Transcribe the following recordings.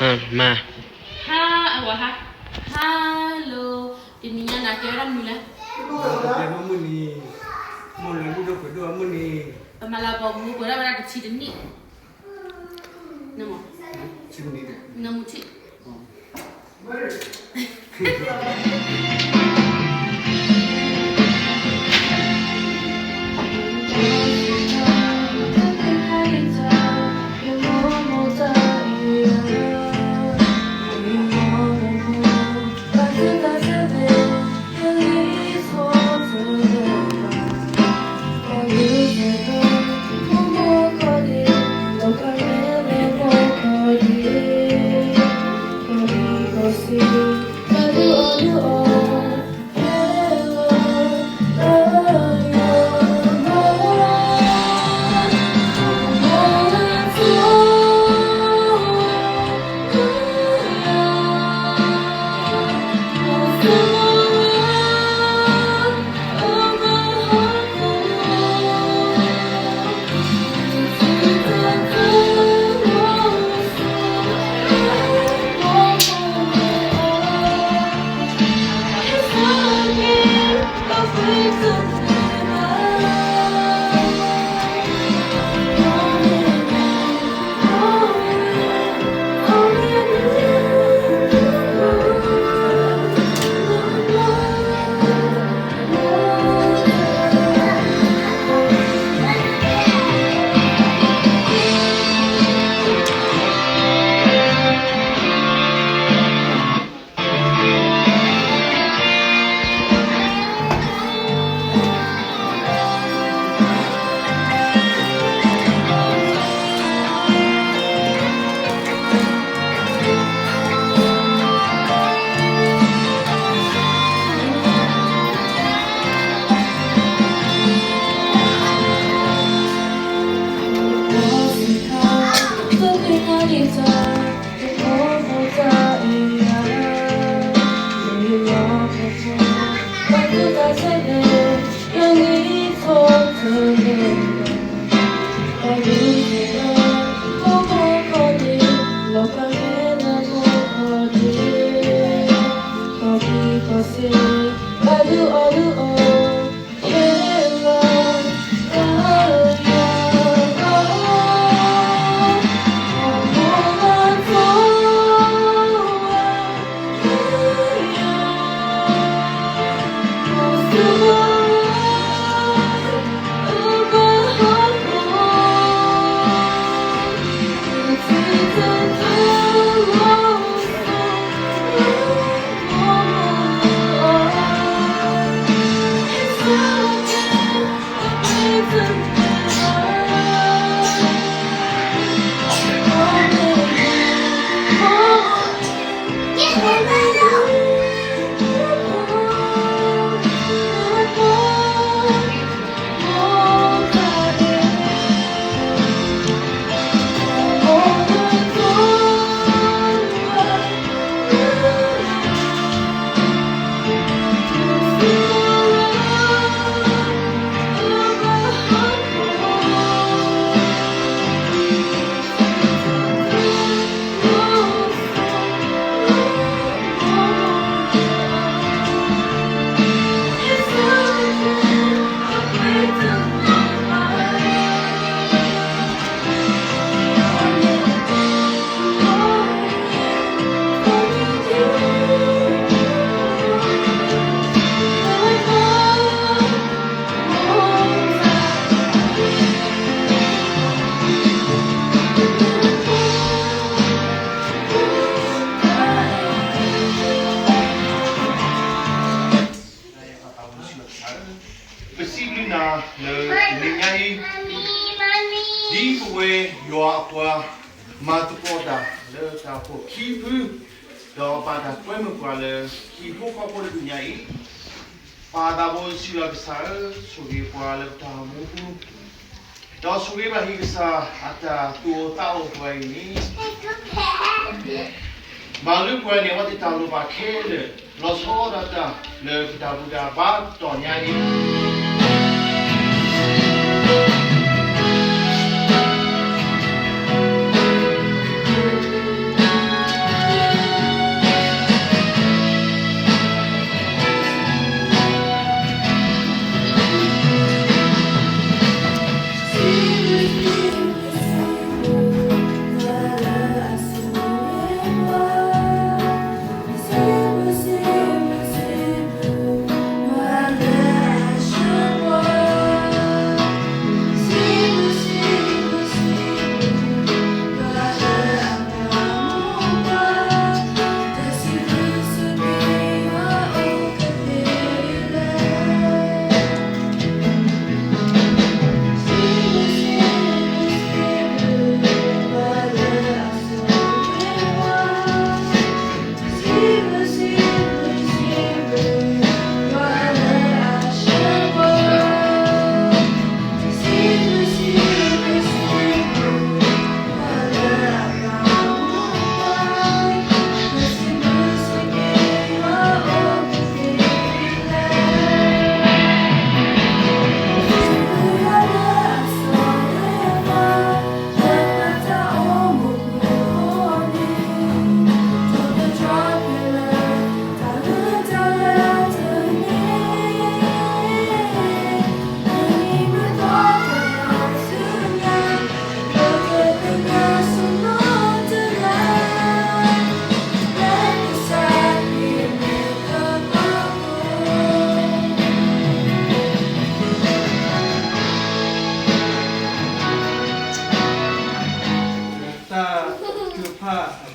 မၤ, ဟါ, အဝၤဟါ, hello, တနံၤညါနၤကဲဝဲဒၣ်မနုၤလဲၣ်, မုၢ်နံၤ, မုၢ်နံၤ, ပမၤလၤကပီၤမူကွဲးဒၣ်ဝဲဒၣ်တဆံတနံၣ်, နမ့ၢ်, နမ့ၢ်ထံၣ် ပစံးဘျုးနၤလၢတနံၤညါအံၤ, ဒ်ပဝဲယွၤအပှၤမၤသကိးတၢ်လၢ တၢ်အိၣ်ဖှိၣ်ခံဖု, ဒီးပာ်တၢ်ကွဲမုာ်ပှၤလၢ ဟံၣ်ဖိဃီဖိတနံၤညါအံၤ, ပၢ်သးဘိစံးလီၤကစၢ်ဧၢ, ဆိၣ်ဂ့ၤပှၤလၢပတၢ်အိၣ်မူပူၤ, ဒီးဆိၣ်ဂ့ၤဘၣ်ဟံၣ်ကစၢ်အတၢ်သူၣ်အိၣ်သးအိၣ်ပှၤအံၤန့ၣ် မၤလၢပှၤန့ၣ် အဝဲသ့ၣ်တၢ်လိၣ်ဘၣ်ခဲလၢာ်, လီၤဆီဒၣ်တၢ်လၢပတၢ်ဘူၣ်တၢ်ဘါတတီၢ်ညါအံၤ.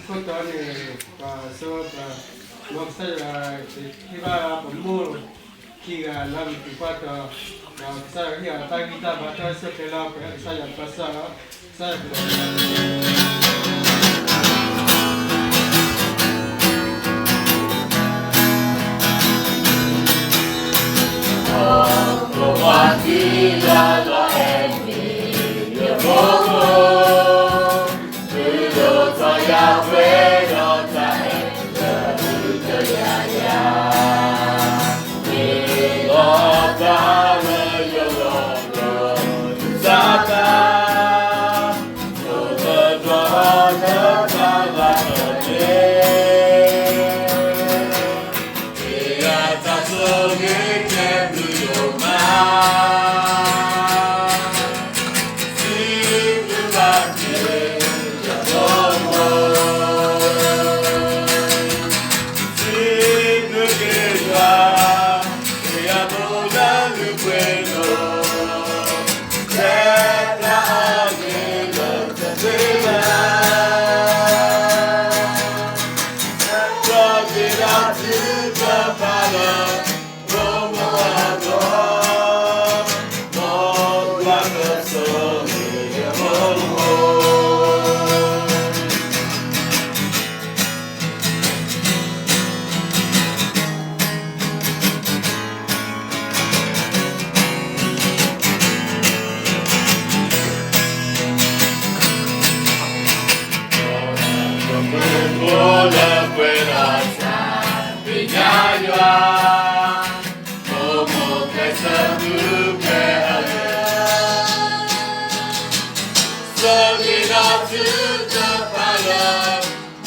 ခိၣ်တီန့ၣ် ပှၤဆိပှၤ မ်ကစၢ်ယွၤဟ့ၣ်ဘၣ်ပမိၢ်ခံဂၤလၢအမံၤပှၢ်တီၤ, ဒီးကစၢ်ယွၤဟ့ၣ်အီၤတၢ်ဂံၢ်တၢ်ဘါ တၢ်အိၣ်ဆူၣ်အိၣ်ချ့လၢပှဲၤကစၢ်ယွၤဘၣ်ဆၣ်လီၤ. ကစၢ်ယွၤ တၢ်ဘျ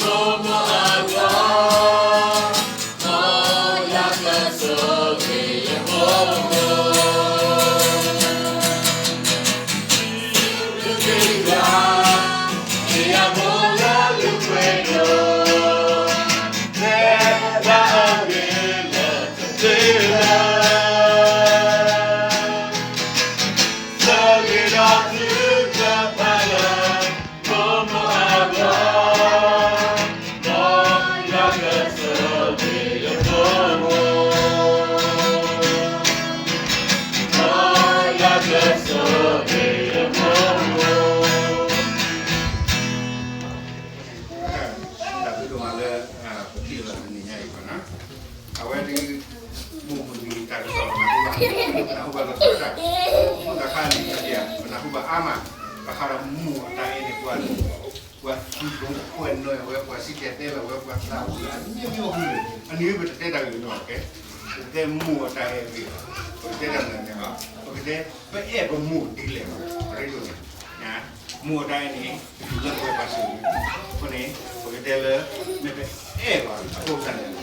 ုးဒိၣ်မးလၢ ပထံၣ်လိာ်သးတနံၤညါအံၤဘၣ်နီၤ, အဝဲဒၣ် မိၢ်မုၢ်နံၤတၢ်ကစီၣ် ပနၢ်ဟူဘၣ်, ပနၢ်ဟူဘၣ်လီၤတံၢ်လီၤဆဲး, မုၢ်တခါန့ၣ် ပနၢ်ဟူဘၣ်အါမး, ဘၣ်ဃးဒီးမိၢ်အတၢ်အဲၣ်န့ၣ် ပှၤ ပှၤသူၣ်ဒိၣ်ခွဲးနွဲၣ်ဝဲ, ပှၤစံၣ်တဲၤတဲလီၤဝဲ, ပှၤသးဝံၣ်လၢအမံၤမံၤအဃိန့ၣ်, အန့ၣ်ပတတဲတၢ်ဂ့ၢ်န့ၣ်ဘၣ်, ပကတဲမိၢ်အတၢ်အဲၣ်ဂ့ၢ်, ပကတဲတၢ်မနုၤန့ၣ်, ပကတဲ ပအဲၣ်ပမိၢ်ဒ်လဲၣ်ဘၣ်, ပတဲဒ်န့ၣ်, မိၢ်အတၢ်အဲၣ်န့ၣ် လၢပှဲၤပှၤစိၤန့ၣ်, အဃိန့ၣ် ပကတဲလၢ မ့ၢ်ပအဲၣ်လီၤအဖိသၣ်န့ၣ်,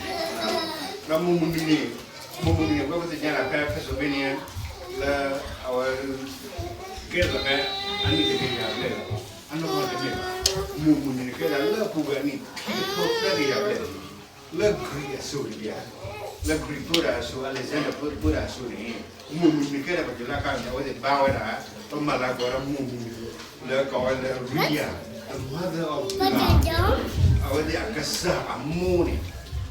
ဒီးမိၢ်မုၢ်နံၤန့ၣ်, မိၢ်မုၢ်နံၤန့ၣ် ပဝဲပသ့ၣ်ညါလၢဖဲ Pennsylvania လၢ အဝဲ ကဲထီၣ်ဖဲ အနံၣ်တကယၤဘျဲၣ်လီၤ, အနီၢ်ကီၢ်တမ့ၢ်ဘၣ်, မိၢ်မုၢ်နံၤန့ၣ် ကဲထီၣ်လၢအပူၤကွံာ်အနံၣ်ခံကထိသၢကယၤဘျဲၣ်န့ၣ်, လၢ Greek အစိၤန့ၣ်ဒၣ်, လၢ Greek ဖိတၢ်အစိၤ Alexander ဖိတၢ်အစိၤန့ၣ်, မိၢ်မုၢ်နံၤန့ၣ်ကဲထီၣ်ပှၤကၠူၤလါခါန့ၣ် အဝဲသ့ၣ်ဘါဝဲဒၣ်, ပမၤလၤကပီၤဒီးမိၢ်မုၢ်နံၤ လၢကိးဝဲလၢ Rhea, the mother of God, အဝဲသ့ၣ်အကစၢ်အမိၢ်န့ၣ်,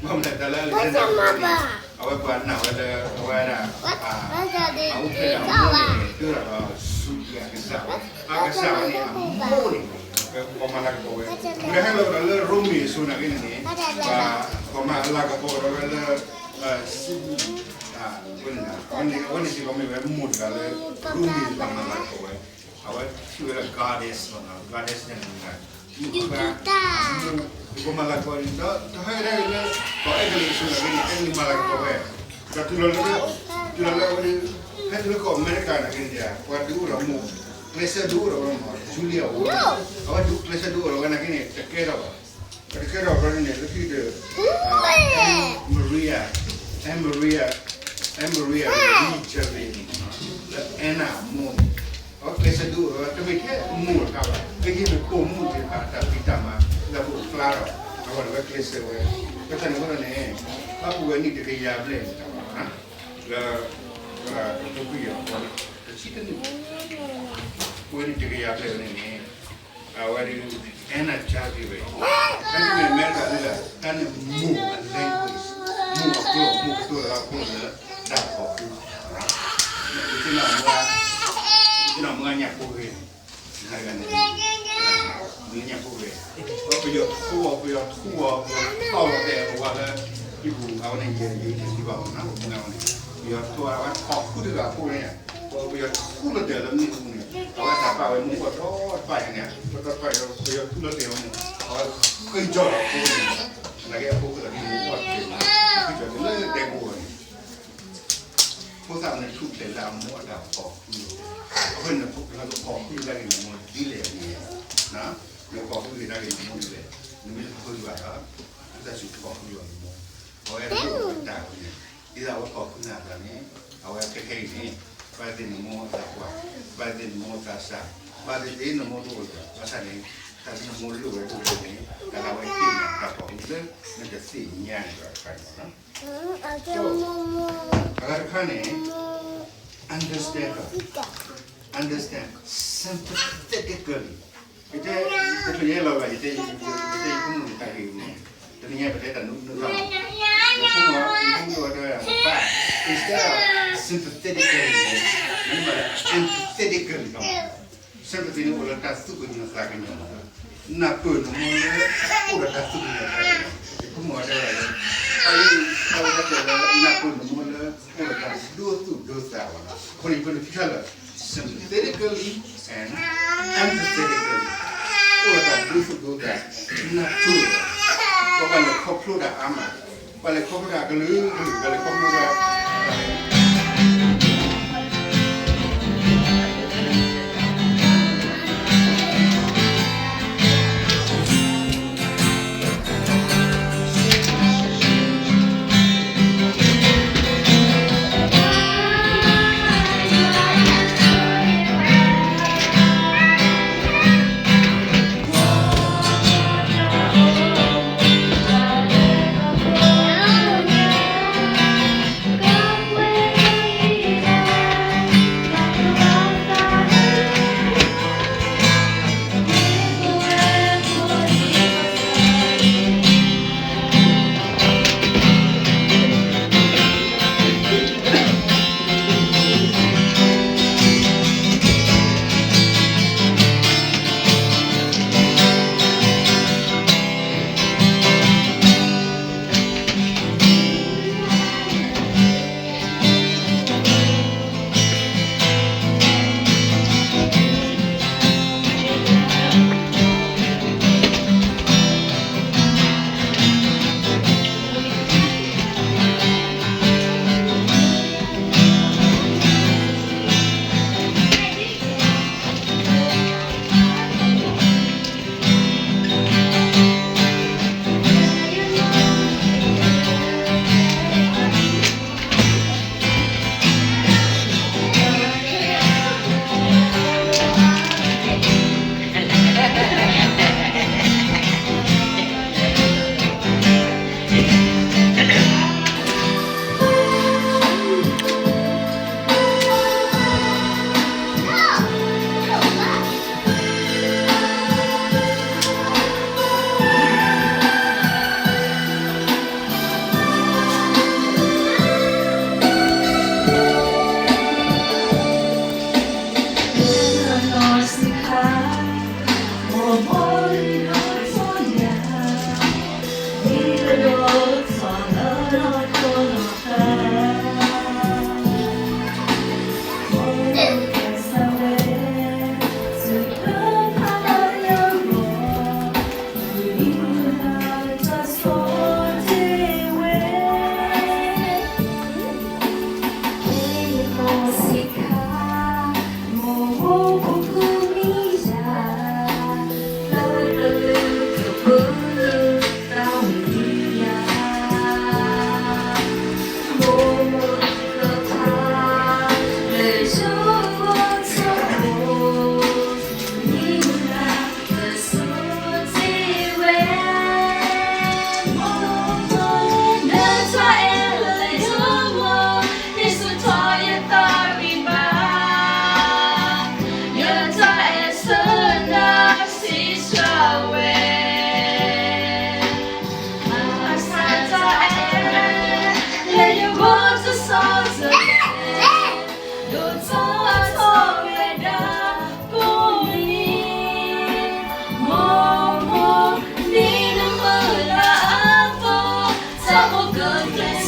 ဘၣ်မနုၤတၢ်လၢ Alexander န့ၣ် အဝဲပှၤနာ်ဝဲလၢ အဝဲဒၣ် အအိၣ်ဖျဲၣ်အမိၢ်န့ၣ် ဒၢထီၣ်ဒီးစူးက့ၤအကစၢ်ဝဲ, အကစၢ်ဝဲန့ၣ်အမိၢ်န့ၣ်, ပှၤမၤလၤကပီၤဝဲ, ဒီးဟဲလီၤဒီးလၢရိမ့ၤအစိၤနာ်က့န့ၣ်န့ၣ်, ပှၤမၤလၤကပီၤဒီးဝဲလၢ စံး, အဝဲန့ၣ်စ့ၢ်ကီးမ့ၢ်ဝဲမိၢ်တဂၤလၢ ရိမ့ၤပှၤမၤလၤကပီၤဝဲ, အဝဲထံၣ်ဝဲလၢ goddess လီၤ, goddess န့ၣ် ပှၤမၤလၤကပီၤန့ၣ် ဒီးတဟဲဒၣ်လၢ ပှၤအဲကလံးအစိၤနာ်က့န့ၣ် အဲကလံးမၤလၤကပီၤဝဲ, ဒီးတုၤလီၤလၢ, တုၤလီၤလၢအဝဲဒၣ်, ဖဲတုၤလၢကီၢ်အမဲရကၤနာ်က့န့ၣ် ပှၤဒုးအိၣ်ဒီးမိၢ်, ကျဲးစၢးဒုးအိၣ်ဒီးဝဲမး Julia အဝဲ, အဝဲဒုးကျဲးစၢးဒုးအိၣ်ဒီးဝဲနာ်က့န့ၣ် တကဲထီၣ်ဘၣ်, တကဲထီၣ်ဘၣ်န့ၣ် လၢခံဒီး Maria, Anne Maria, Anne Maria Lee Jarley လၢ Anna အမိၢ်န့ၣ်, အဝဲကျဲးစၢးဒုးအိၣ်ဒီးဝဲ တမ့ၢ်ထဲမိၢ်တခါဘၣ်, ကဟံးန့ၢ်ပိာ်မုၣ်သ့ၣ်တဖၣ်တၢ်ဖံးတၢ်မၤ လၢအအိၣ်ဖျါထီၣ်, အဝဲဒၣ်ဝဲကျဲးစၢးဝဲ, ကဲတၢ်န့ၣ်အဃိန့ၣ်, ဘၣ်ပူၤဝဲနံၣ်တကယၤဘျဲၣ်န့ၣ်တၢ်ဘၣ်, လၢ, လၢကီၢ်ပူၤကွံာ်အီၤ, တဆံတနံၣ်, ပူၤဝဲနံၣ်တကယၤဘျဲၣ်ဝဲန့ၣ်န့ၣ်, အဝဲဒၣ် Anna Jarley ဝဲ, ဖဲန့ၣ် တၢ်န့ၣ် မိၢ်အ language, မိၢ်အကျိာ်, မိၢ်ကတိၤတၢ်အဃိလၢ တၢ်ဖီၣ်ဃု, သ့ၣ်နီၣ်မုၢ်ဂၤ, သ့ၣ်နီၣ်မုၢ်ဂၤညၣ်ဖိဂ့ၤ, နဂၤန့ၣ်, မုၢ်ဂၤညၣ်ဖိဂ့ၤ, ပယီၤထူအီၤ, ပယီၤထူအီၤ, ပယီၤထူအီၤ တဲအဝဲလၢ ဟံၣ်ပူၤအဝဲန့ၣ် ယဲယဲယဲဘၣ်မနီၤ, မုၢ်ဂၤဝဲန့ၣ်, ပယီၤထူအဝဲဖီၣ်ဃုတဂၤအဃိန့ၣ်, ပယီၤထူလီၤတဲာ်လၢမ့ၣ်အူန့ၣ်, အဝဲသးပာ်ဝဲမူကီၢ်ဒီတဖၣ်န့ၣ်, ဒီတဖၣ် ပယီၤထူလီၤတဲာ်ဝဲန့ၣ်, အဝဲဃ့ကၠီၣ်လီၤအဃိန့ၣ်, နာ်က့အဖိခွါဒီးမူကီၢ်တဲာ်, ဃ့ကၠီၣ်လၢတဲာ်ပူၤန့ၣ်, ဖိသၣ်န့ၣ်ထူၣ်ဖျဲးလၢအမိၢ်အတၢ်ဖီၣ်ဃု, အဃိန့ၣ် နကဖီၣ်ဃုတၢ်ဂ့ၤနမိၢ်ဒ်လဲၣ်န့ၣ်, နကဖီၣ်ဃုက့ၤတၢ်ဂ့ၤနမိၢ်ဒ်လဲၣ်, နမ့ၢ်တဖီၣ်ဃုဘၣ်ဒီး, သုတၢ်စူၤဖီၣ်ဃုလီၤနမိၢ်, အဝဲလိၣ်ဝဲတၢ်ဝဲန့ၣ်, ဒ်သိးအဝဲဖီၣ်ဃုနၤတၢ်န့ၣ်, အဝဲခဲခဲအံၤန့ၣ်, ဘၣ်သ့ၣ်နမိၢ်အသးပှၢ်, ဘၣ်သ့ၣ်နမိၢ်အသးစၢ်, ဘၣ်သ့ၣ်သ့ၣ်နမိၢ်တအိၣ်လၢၤဘၣ်, ဘၣ်ဆၣ်န့ၣ်, တၢ်လၢနမိၢ်လိၣ်ဝဲဒိၣ်ဒိၣ်န့ၣ်, တၢ်လၢအဝဲဟ့ၣ်နၤတၢ်ဖီၣ်ဃုလၢ နကသ့ၣ်ညါန့ၣ်ဒီးတခါန့ၣ်လီၤ. အဂၤတခါန့ၣ်, understand her, understand sympathetically, ယတဲ, တချုးယဲလီၤဘၣ်, ယတဲ, ယတဲယဖိမုၣ်န့ၣ်တၢ်ဂ့ၢ်မ့ၢ်, တနံၤညါပတဲတၢ်နုၤနုၤခါ, ယဖိမုၣ်, ယဖိမုၣ်တဲဝဲဒၣ်, ပၢ်, instead of sympathetically, မ့ၢ်ဘၣ်လၢ empathetically လီၤ. sympathy န့ၣ်အိၣ်လၢတၢ်သူၣ်ကညီၤသးကညီၤ, နၢ်ပၢၢ်နမိၢ်လၢ အိၣ်ဒီးတၢ်သူၣ်ကညီၤသးကညီၤ, ယဖိမုၣ်တဲဝဲဒၣ်လၢ, တၢ်လၢ, တၢ်လၢတၢ်တဲလၢ နၢ်ပၢၢ်နမိၢ်လၢ အိၣ်ဒီးတၢ်ဒိသူၣ်ဒိသးဘၣ်နီၤ, အဃိန့ၣ် ယဖိန့ၣ်ခံခါလၢာ်, sympathetically and empathetically, အိၣ်ဒီးတၢ်ဒိသူၣ်ဒိသး, နၢ်ပၢၢ်, ပှၤလဲၤခီဖျိတၢ်အါမး, ပှၤလဲၤခီဖျိတၢ်ကလုာ်ကလုာ်, ပှၤလဲၤခီဖျိတၢ်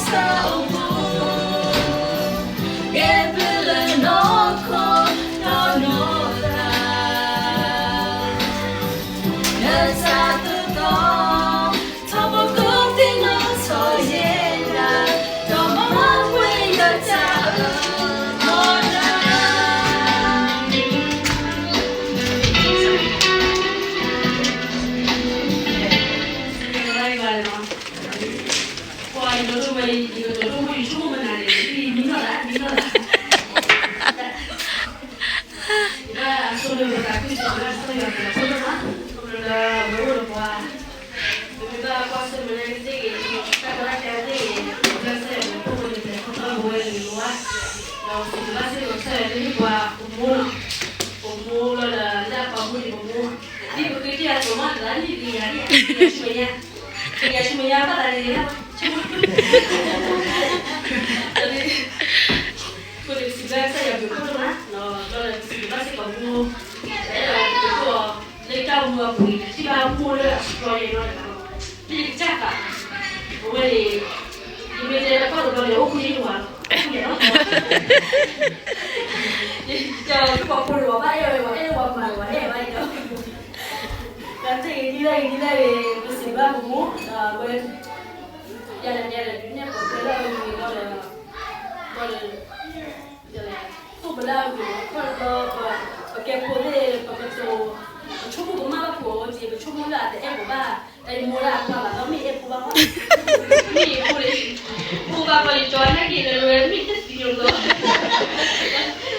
တၢ်အိၣ်မူ ကဲဘျုးလၢနီၢ်ခိနီၢ်နီၢ်သး နတၢ်သိၣ်သီ ထီဘိကိးသ့ၣ်နီၣ်ထီၣ်ယဲဒၣ် ဒီးမၤပှဲၤယတၢ်အၢၣ်လီၤတၢ် ပမ့ၢ်ဘၣ်ကွၢ်ဆၢၣ်မဲာ်ညါကသ့ၣ်ဂ့ၤ, တၢ်ကီတၢ်ခဲသ့ၣ်ဂ့ၤ, ပကစၢ်ယွၤန့ၣ် ပအိၣ်ဝဲန့ၣ် ပဝဲလၢၤလၤ, ဒီးစံးဘျုးဘၣ်စ့ၢ်ကီးကစၢ်ယွၤလၢဟ့ၣ်ပှၤပမိၢ်နီၤ, ပမိၢ်လီၤဒီးလၢအပာ်မူဒံးပမိၢ်, ဒ်ပဃ့က့ၤအသိးမး တဂၤန့ၣ်တဂ့ၤယၤန့ၣ် ယၤဆူမဲာ်ညါ, ယၤဆူမဲာ်ညါဘၣ်သးန့ၣ် အဃိန့ၣ် ပစံးဘျုးကစၢ်ယွၤဘျုးဖးဒိၣ်မး, ဒီးစံးဘျုးဘၣ်စ့ၢ်ကီးမိၢ်, အဲၣ်ဒိးကတိၤအီၤ လၢတၢ်အိၣ်မူအပူၤန့ၣ် ထံၣ်ဘၣ်မိၢ်လၢအစှၤယဲၢ်နီတဂၤလီၤ, မ့ၢ်ယကစၢ်သး, အဝဲန့ၣ် ယမ့ၢ်တဲတၢ်ကီတဘျီန့ၣ် အိၣ်ဃုယဲၢ်ဝၤလီၤ, အိၣ်ဃုယဲၢ်လီၤ, ယကစၢ်ပှၤဖိတဂၤဘၣ်အဲၣ်ဝဲ အဲၣ်ဝဲမၤဝဲအဲၣ်ဘၣ်ယၤ, တၢ်သ့ၣ်ဂ့ၤဒ်လဲၣ်ဂ့ၤဒ်လဲၣ်ဂ့ၤ ပစံးဘျုးပမိၢ်, ဒီးအဝဲ ယၤလဲၤယၤလဲၤဒုးနဲၣ်ပှၤကျဲလၢအဂ့ၤဒီး ဒီး သိၣ်ပလၢအဂ့ၤ ခီၣ်တဘျီ ပကဲဖိသ့ၣ် ပကတိၤ ပဆိကမိၣ်ကမၣ်ဘၣ်ဖိအီၤက့ၤ ပဆိကမိၣ်လၢအတအဲၣ်ပှၤဘၣ် တၢ်ယမိၢ်ဒၣ်အပှၤဘၣ်ဒီး မ့ၢ်အဲၣ်ဖိဘၣ်မး မ့ၢ်အဲၣ်ဖိလံ ဖိဘၣ်ပှၤယကၠီနာ်က့ၤလၢလွဲမ့ၢ်တသံယိာ်လီၤ ယ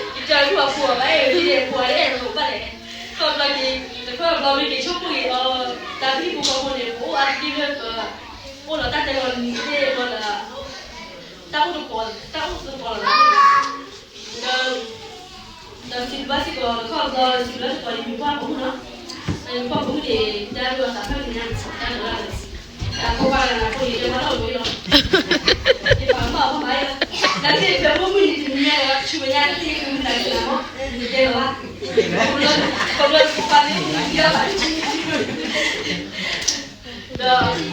ကၠီဒူၣ်အဖိအဘၣ်အဲၣ်ဝဲဒ်လဲၣ် ဖိအတအဲၣ်လီၤဘၣ်လဲၣ် ခီၣ်တဘျီက့ၤ တခီတဘျီမ့ၢ်က့ၤဆိကမိၣ်က့ၤအီၤ တၢ်သံဖိကီၢ်ဖိန့ၣ် ပအိၣ်အါတက့ၢ်လၢပ အိၣ်လီၤတၢ်တဲလီၤနံၤသ့ၣ်လီၤလၢ တၢ်အိၣ်တပီၤ တၢ်အိၣ်တပီၤလီၤ ဒီး ဒီးစံးဘျုးဘၣ်စ့ၢ်ကီး ခီၣ်ဘျီ စံးဘျုးဘၣ်စ့ၢ်ကီး ယမ့ၢ်ပှၢ်ပိာ်မုၣ်နီၤ, ယမ့ၢ်ပှၢ်ပိာ်မုၣ်န့ၣ် တၢ်ဒိၣ်အသးဖျၢၣ်ကညါ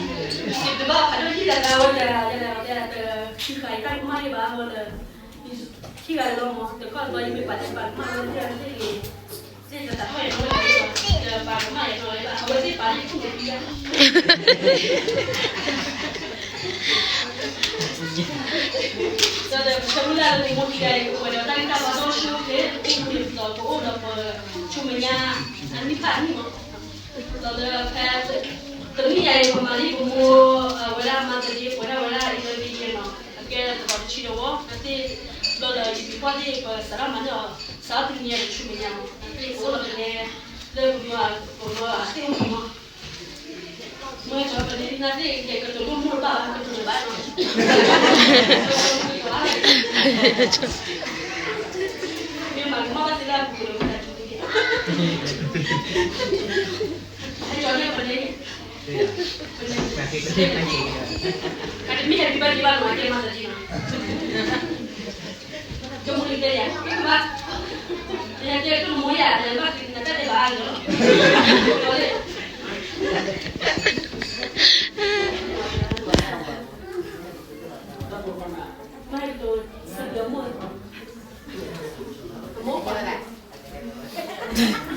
တၢ်ဒိၣ်လၢ တၢ်ဖိပၢ်လၢနၤဖိန့ၣ် တဲဝဲထီၣ်ဝဲလီၤ, ယပာ်ကမၣ်အီၤဖးယါ, တၢ်သ့ၣ်တဖၣ်ပိာ်မုၣ်န့ၣ် တနံၤညါဒီး ဆူမဲာ်ညါတသ့ၣ်ဃုမတၤက့ၤနၤမး, ယတဲလီၤဘၣ်, ခီဖျိပှၤသ့ၣ်မုၣ်န့ၣ် ယဘၣ် ဒီး စံးဘျုးဘၣ်ဖးဒိၣ်ယံာ်တၢ်သးဝဲတၢ် ယၤတၢ် တၢ်ခံဃာ်ယတၢ်ကမၣ်ယဘၣ်ဝဲလၢ ခံဂၤလီၤမး တခီတဘျီယမ့ၢ်ပာ်တဲပာ်ကမၣ်ဝဲသ့ၣ်သ့ၣ်ဂ့ၤ သ့ၣ်တၢ်တၢ်ထီၣ်ယၤနီၣ်ဝဲတဂ့ၤဘၣ် ယပာ်ကမၣ်ယၤနီၣ်ဝဲဘၣ် အဝဲသ့ၣ်ပာ်လၢယခိၣ်န့ၣ်ယၤ ဒီးပဆၢမုၢ်လၢ်လၢပမိၢ်ခံဂၤအံၤ ပဝဲဒီးတၢ်ဂံၢ်တၢ်ဘါဒီဆူၣ်အိၣ်ဖျဲး ပအိၣ်မူန့ၣ်ပသီပအိၣ်ဒီးပဆူမဲာ်ညါ အနံၣ်ဖးအနံၣ်မး ဒီးလၢဖဲ တနံၣ်ညါအံၤ ပမၤလံပမိၢ် အဝဲဒၣ်မၤသဒံ ပဝဲဒၣ်ဝဲဒၣ် အံၤလၢဘံယဲၢ်နီၤ အကဲသကိးတဆံဒီးဝီ အသ့ၣ်ဘျီဒီးယမ့ၢ်ကွၢ်သ့ၣ် ပစးထီၣ်မၤန့ၢ်အီၤ စးထီၣ်တနံၤညါဒီးဆူမဲာ်ညါမး အသ့ၣ်ပအိၣ်လီၤကလဲ လၢပမၤ ပမၤအသ့ၣ်အိၣ်မး မ့ၢ်ကပန့ၣ် နသ့ၣ်ကဲကတိၤဒိၣ်မူတဘၣ်ဘၣ် ကတိၤလၢၤဘၣ်နီၤ မ့ၢ်မၤကမၣ်ဘၣ်သ့လၢအပူၤလီၤ ပတၢ်တူၢ်ကဲ အကၠီန့ၣ်ပန့ၣ် အတမ့ၢ် happy birthday ဘၣ်နီၤ အကဲမၤသးဒ်နီၤ ကမူလံတဲယၤ မ့ၢ်ဘၣ် ယတဲကမူယၤ ယဘၣ်နတၢ်တဲဘၣ်အါလီၤ မ့ၢ်ကတိၤစံးဘျုးမိၢ် မိၢ်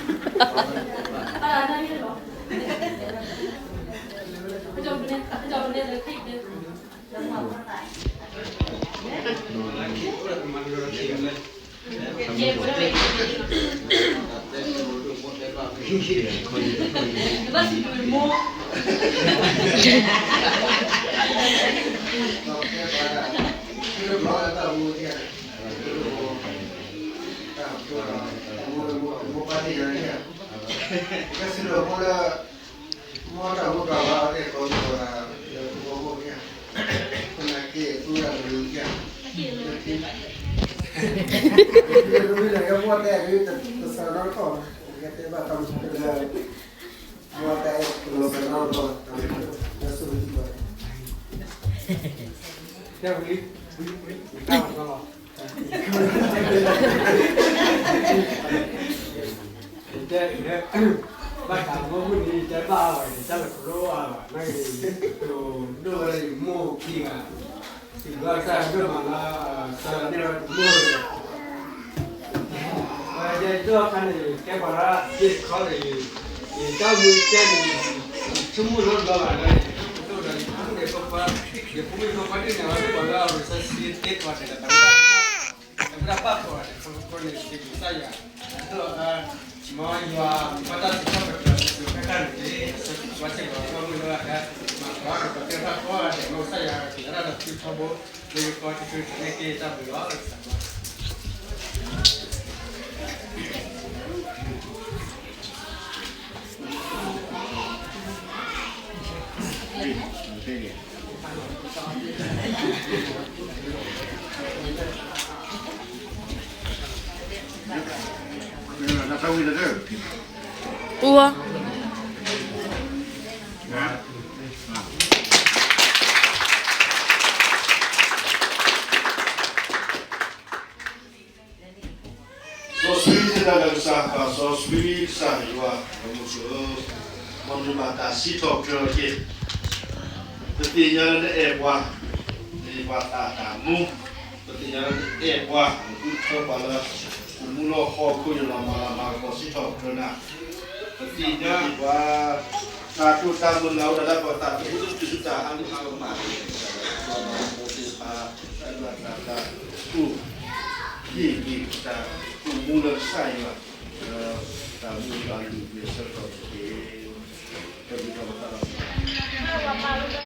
ကစၢ်ယွၤဖိလၢ မ့ၢ်တၢ်မူတၢ်ဘၣ်အီၤသ့ၣ် ကိးမံၤကိးဂၤ လၢပဂီၢ်မ့ၢ်ဧါ သနာ်က့ သူဝဲဒၣ်တဂ့ၤဧါ လၢမ့ၢ်လၢယမိၢ်တဲဒ် တစၢၤနီတခီၣ် ယတဲဘၣ်တၢ်မူတၢ်ဘၣ် မိၢ်တဲတစၢၤနီတခီၣ် လၢဆူၣ်ဝဲဒၣ် တဲဝံၤလံ ဝံၤ ဝံၤ ဝံၤ တၢ်မူတၢ်ဘၣ် တဲ ဘၣ်တၢ်မူမုၢ်နံၤ တဲဘၣ်အီၤ တၢ်လၢကရိအီၤ နာ်က့ၤ ဒိၣ်ဝဲလၢယမိၢ်ခံဂၤ ယွၤကစၢ်ဒိၣ်မးလၢ ကစၢ်လၢန့ၢ်ဝဲတမုၢ် ယဲဒိၣ်အခါန့ၣ် ကဲပှၤလၢ ယခီန့ၣ် ယတၢ်မူကဲန့ၣ် ယဆိကမိၣ်လီၤဘျီဘၣ်လၢ ယတအိၣ်ဒီးယဖိမုၣ်ဖိခွါ ယဖိမုၣ်ဖိခွါဒ်န့ၣ် အဝဲဒၣ်ပှၤလၢအ research သ့ပှၤတဂၤတဂၤ တၢ်ဘၣ်ပှၤန့ၣ် ခီဖျိန့ၣ် စံးဘျုးကစၢ်ယွၤ အဒိၣ်အါ မ်ယွၤ ပတၢ်စံးထီၣ်ပတြၢၤ စံးဘျုးခဲခါန့ၣ်တက့ၢ် အဆၢကတီၢ်စ့ၢ်ကီး ဘၣ်မုၢ်လၢအဟဲ မၤကီးဒီးပှၤသ့ၣ်တဖၣ်ကိးဂၤဒဲး မ်ကစၢ်ယွၤကတဲာ်ကတီၤတၢ်ဒီးသုထီဘိ လၢယကီၢ်တချုးန့ၣ်က့ၤတၢ်ဘျုးလီၤ အူ စီဆှံသ့ၣ်တၢ်လၢကစၢ် စီဆှံကစၢ်ယွၤ ပမိၢ်ဧၢ, မ်နမၤတၢ်စံးထီၣ်ပတြၢၤတက့ၢ်. ပသ့ၣ်ညါလၢနအဲၣ်ပှၤ, နအဲၣ်ပှၤသးတၢ်မူ, ပသ့ၣ်ညါလၢနအဲၣ်ပှၤ, နဃုထၢပှၤလၢ နမူလီၤဟီၣ်ခိၣ် ယလီၤမၤလီၤမၤကပီၤစံးထီၣ်ပတြၢၤနၤ, ပသ့ၣ်ညါပှၤ တၢ်တိာ်တၢ်မုၢ်လၢ်အိၣ်ဒၣ်လၢပှၤသးသမူ တၢ်ဖံးတၢ်မၤ တၢ်မၤသ့ၣ်တဖၣ် တၢ်ဘၣ်တၢ်သးအိၣ် ဟ့ၣ်ဂံၢ်တၢ်အိၣ်မူလၢကစၢ်ယွၤ လၢတၢ်မူဘၣ်လုၢ်ပှ့ၤဆၢကတီၢ်တက့ၢ်. တၢ်ဘျုးဒိၣ်မး